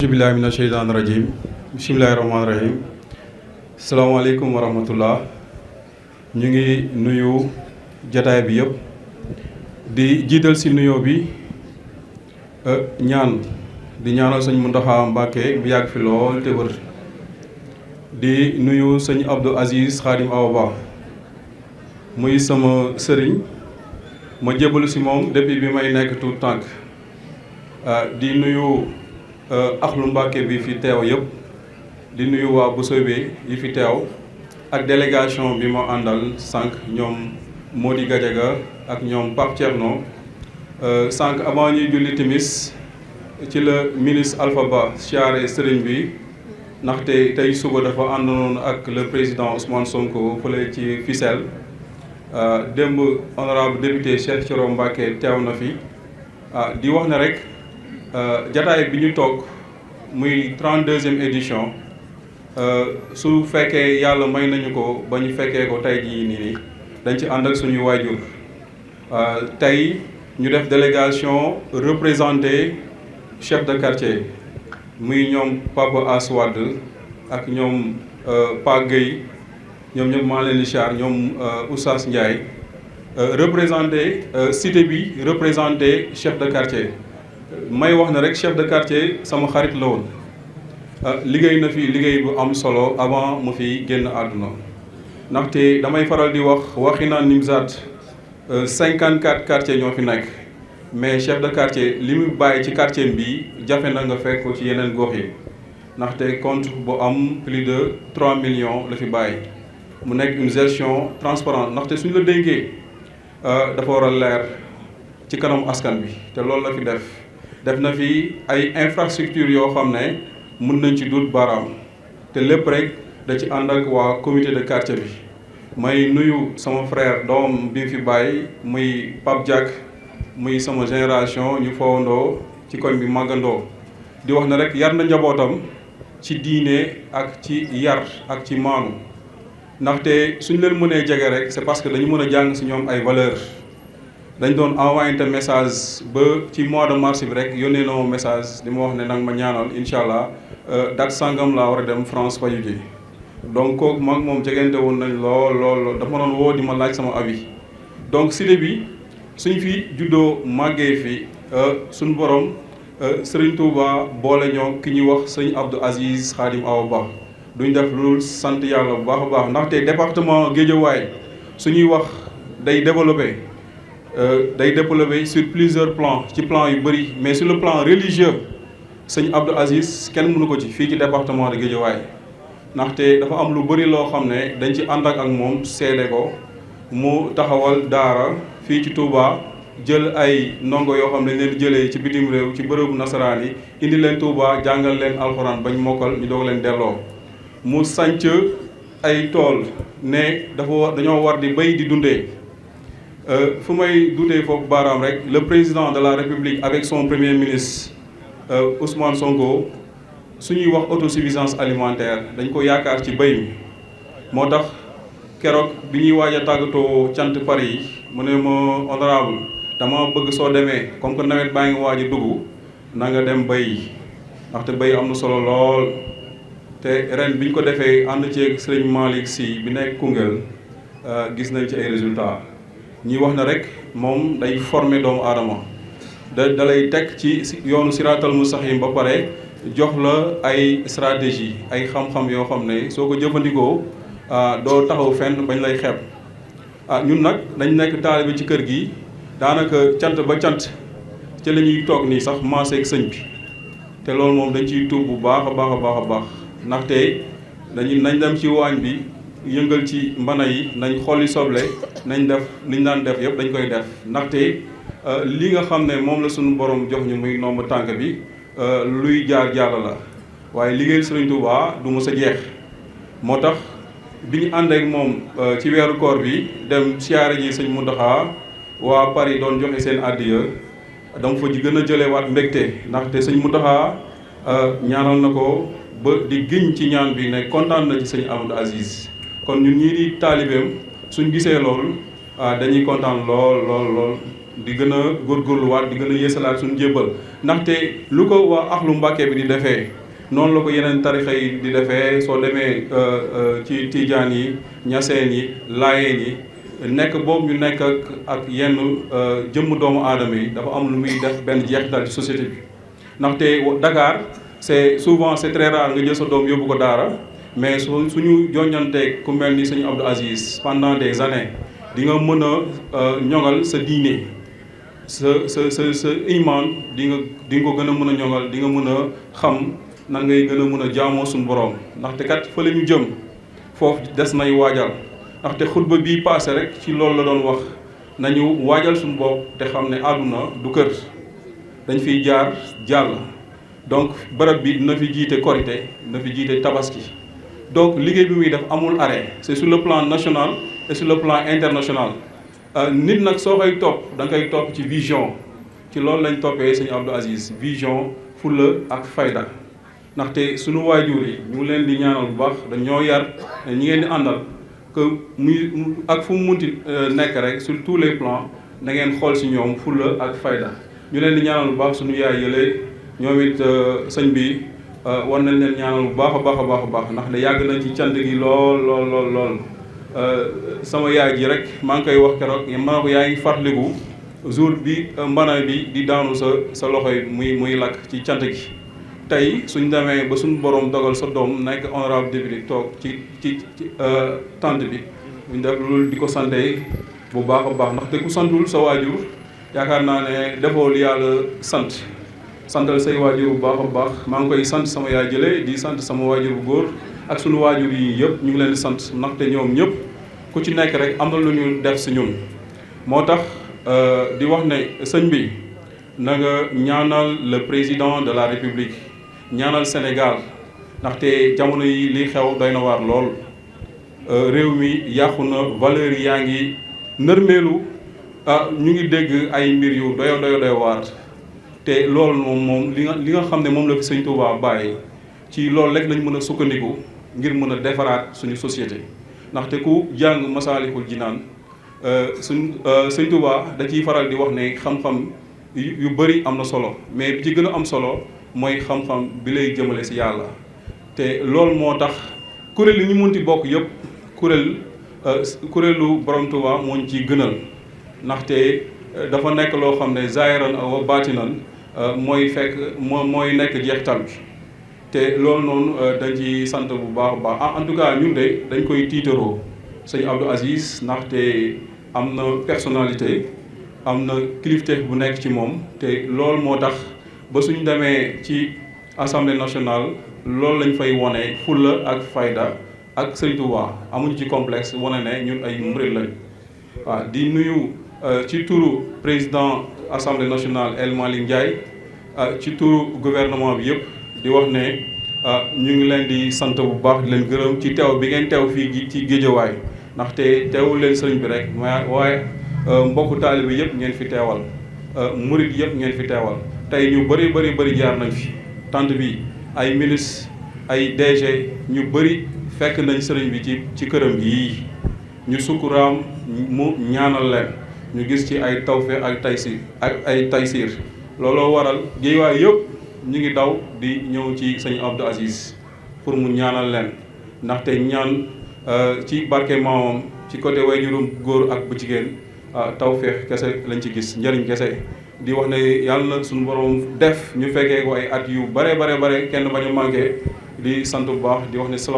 billahi mina sheytaani rajim bismillahi rahmaani rahim salaamaaleykum wa rahmatullah. ñu ngi nuyu jataay bi yëpp di jiital si nuyoo bi di ñaanal sëñ Mountakha Mbacké bu yàgg fi lool te wër di nuyu sëñ Abdou Aziz Khadim Awa Ba muy sama sëriñ ma jébbalu si moom depuis bi may nekk tout tànk di nuyu axlu Mbàkke bi fi teew yëpp di nuyu waa Bousso bi yi fi teew ak délégation bi ma àndal sànq ñoom Mody Gadiaga ak ñoom Pape Thierno sànq avant ñuy julli timis ci la ministre Alpha Ba siyaare sëriñ bi ndaxte tey suba dafa àndoon ak le président Ousmane Sonko fële ci Fissel démb honorable député Cheikh Thioro Mbacké teew na fi di wax ne rek jataay bi ñu toog muy 32e édition su fekkee yàlla may nañu ko ba ñu fekkee ko tey jii nii dañ ci ànd ak suñuy waajur tey ñu def délégation représenté chef de quartier muy ñoom Papa Aswad ak ñoom Pa Gueye ñoom ñëpp maa leen di char ñoom Oustaz Ndiaye représenté cité bi représenté chef de quartier. may wax na rek chef de quartier sama xarit la woon liggéey na fi liggéey bu am solo avant mu fi génn àdduna ndaxte damay faral di waxi naan Nimzaat 54 quartiers ñoo fi nekk mais chef de quartier li mu bàyyi ci quartier bi jafe na nga fekk ko ci yeneen gox yi ndaxte compte bu am plus de 3 millions la fi bàyyi mu nekk une gestion transparente ndaxte suñu la dénkee dafa war a leer ci kanam askan bi te loolu la fi def na fi ay infrastructures yoo xam ne mën nañ ci dut baaraam te lépp rek da ci ànd ak waa comité de quartier bi may nuyu sama frère doom bi fi bàyyi muy Pape Diak muy sama génération ñu fowandoo ci koñ bi màggandoo di wax ne rek yar na njabootam ci diine ak ci yar ak ci maanu ndaxte suñ leen mënee jege rek c'est parce que dañu mën a jàng si ñoom ay valeurs dañ doon envoyé te message ba ci mois de mars bi rek yónnee na ma message di ma wax ne nag ma ñaanal incha allah date sangam laa war a dem France faju ji donc kooku mag moom jegante woon nañ lool dafa ma doon woo di ma laaj sama avis donc cité bi suñ fi juddoo màggee fi suñ borom Serigne Touba boole ñoo ki ñuy wax sëñ Abdou Aziz Khadim Awa Ba duñ def loolu sant yàlla bu baax a baax ndaxte département Guédiawaye suñuy wax day développé sur plusieurs plans ci plan yu bëri mais sur le plan religieux sëñ Abdou Aziz kenn mënu ko ci fii ci département de Guédiawaye ndaxte dafa am lu bëri loo xam ne dañ ci ànd ak moom seede ko mu taxawal daara fii ci Touba jël ay ndongo yoo xam ne dañ leen di jëlee ci bitim réew ci bërëbu nasaraan yi indi leen Touba jàngal leen alxuraan bañ mokkal ñu doog leen delloo mu sanc ay tool ne dañoo war di béy di dundee fu may dutee foofu baaraam rek le président de la République avec son premier ministre Ousmane Sonko suñuy wax autosuffisance alimentaire dañ ko yaakaar ci béy mi moo tax keroog bi ñuy waaj a tàggatoo cant Paris yi mu ne ma honorable dama bëgg soo demee comme que nawet baa ngi waaj a dugg na nga dem béy ndaxte béy am na solo lool te ren bi ñu ko defee ànd ceeg sëriñ Malick Sy bi nekk Koungheul gis nañ ci ay résultats ñi wax na rek moom day former doomu aadama da lay teg ci yoonu siraatal mustaqiim ba pare jox la ay stratégie ay xam-xam yoo xam ne soo ko jëfandikoo doo taxaw fenn bañ lay xeeb ñun nag dañ nekk taalibe ci kër gi daanaka cant ba cant ci la ñuy toog nii sax maaseeg sëñ bi te loolu moom dañ ciy tuub bu baax a baax ndaxte nañ dem ci waañ bi yëngal ci mbana yi nañ xolli soble nañ def liñ daan def yëpp dañ koy def ndaxte li nga xam ne moom la suñu borom jox ñu muy nomb tànk bi luy jaar la waaye liggéey Sëriñ Touba du mës a jeex moo tax bi ñu ànd ak moom ci weeru koor bi dem siyaare ji sëñ Mountakha waa Paris doon joxe seen addiya dama fa ji gën a jëlee waat mbégte ndaxte sëñ Mountakha ñaanal na ko ba di giñ ci ñaan bi ne kontaan na ci sëñ Abdou Aziz kon ñun ñii di taalibeem suñ gisee loolu dañuy kontaan lool di gën a góorgóorluwaat di gën a yeesalaat suñu jébbal ndaxte lu ko waa axlu Mbàkke bi di defee noonu la ko yeneen tarixa yi di defee. soo demee ci tijaan yi, ñaseen yi, laayeen yi, nekk boobu ñu nekk ak yenn jëmm doomu aadama yi dafa am lu muy def benn jeexital ci société bi. ndaxte Dakar c'est très rare nga jël sa doom yóbbu ko daara, mais suñu joññanteeg ku mel ni sëñ Abdou Aziz pendant des années di nga mën a ñoŋal sa diine, sa iman di nga ko gën a mën a ñoŋal, di nga mën a xam nan ngay gën a mën a jaamoo suñu borom. ndaxte kat fa la ñu jëm foofu des nay waajal, ndaxte xutba bii passé rek ci loolu la doon wax, nañu waajal suñu bopp te xam ne àdduna du kër, dañ fiy jaar jàll. donc barab bi dina fi jiite korité, dina fi jiite tabaski. donc liggéey bi muy def amul arrêt, c'est sur le plan national et sur le plan international. nit nag soo koy topp da nga koy topp ci vision, ci loolu lañ toppee sëñ Abdou Aziz, vision, fulla ak fayda. ndaxte suñu waajur yi ñu ngi leen di ñaanal bu baax, dañoo yar ñi ngeen di àndal que muy ak fu mu munti nekk rek sur tous les plans da ngeen xool si ñoom fulla ak fayda. ñu leen di ñaanal bu baax suñu yaay yële ñoom it sëñ bi war nañ leen ñaanal bu baax a baax a baax a baax ndax de yàgg nañ ci cant gi lool. sama yaay ji rek maa ngi koy wax keroog ma ne ko yaa ngi fàttaliku jour bi mbana bi di daanu sa loxo yi muy lakk ci cant gi. tey suñ demee ba suñu borom dogal sa doom nekk honorable député toog ci tante bi buñ def loolu di ko sante bu baax a baax ndaxte ku santul sa waajur yaakaar naa ne defoo li yàlla santal say waajur bu baax a baax. maa ngi koy sant sama yaay jële di sant sama waajur bu góor ak suñu waajur yi yëpp ñu ngi leen di sant ndaxte ñoom ñëpp ku ci nekk rek am na lu ñu def si ñun. moo tax di wax ne sëñ bi na nga ñaanal le président de la république, ñaanal Sénégal ndaxte jamono yi li xew doy na waar lool. réew mi yàqu na, valeur yi yaa ngi nërmeelu, ñu ngi dégg ay mbir yu doy waar. te loolu moom li nga xam ne moom la fi sëñ Touba bàyyi ci loolu rek lañ mën a sukkandiku ngir mën a defaraat suñu société. ndaxte ku jàng Masaalikul Jinaan sëñ Touba da ciy faral di wax ne xam-xam yu bëri am na solo, mais bi ci gën a am solo mooy xam-xam bi lay jëmale si yàlla. te loolu moo tax kuréel yi ñu munti bokk yëpp kuréelu Borom Touba moo ñu ciy gënal, ndaxte dafa nekk loo xam ne zaahiran wa baatinan mooy nekk jeexital bi. te loolu noonu dañ ci sant bu baax a baax. en tout cas ñun de dañ koy tiitaroo sëñ Abdou Aziz, ndaxte am na personnalité, am na kilifteef bu nekk ci moom. te loolu moo tax ba suñ demee ci assemblée nationale loolu lañ fay wone fulla ak fayda ak Sëriñ Tuubaa, amuñu ci complexe wane ne ñun ay murid lañ. waaw di nuyu ci turu président assemblée nationale El Malick Ndiaye, ci turu gouvernement bi yëpp di wax ne ñu ngi leen di sant bu baax di leen gërëm ci teew bi ngeen teew fii ci Géejawaay, ndaxte teewul leen sëriñ bi rek waaye mbokku taalibe yëpp ngeen fi teewal, murid yëpp ngeen fi teewal. tey ñu bëri jaar nañ fi tant bi ay ministre ay DG ñu bëri fekk nañ sëriñ bi ci këram yii, ñu sukkuraam mu ñaanal leen, ñu gis ci ay tawfeex ak ay taysiir. looloo waral Géejawaay yëpp ñu ngi daw di ñëw ci sëñ Abdou Aziz pour mu ñaanal leen, ndaxte ñaan ci barke maamam ci côté waajurum góor ak bu jigéen tawfeex kese lañ ci gis, njëriñ kese. di wax ne yàlla na suñu borom def ñu fekkee ko ay at yu bare kenn bañ a manqué. di sant bu baax di wax ne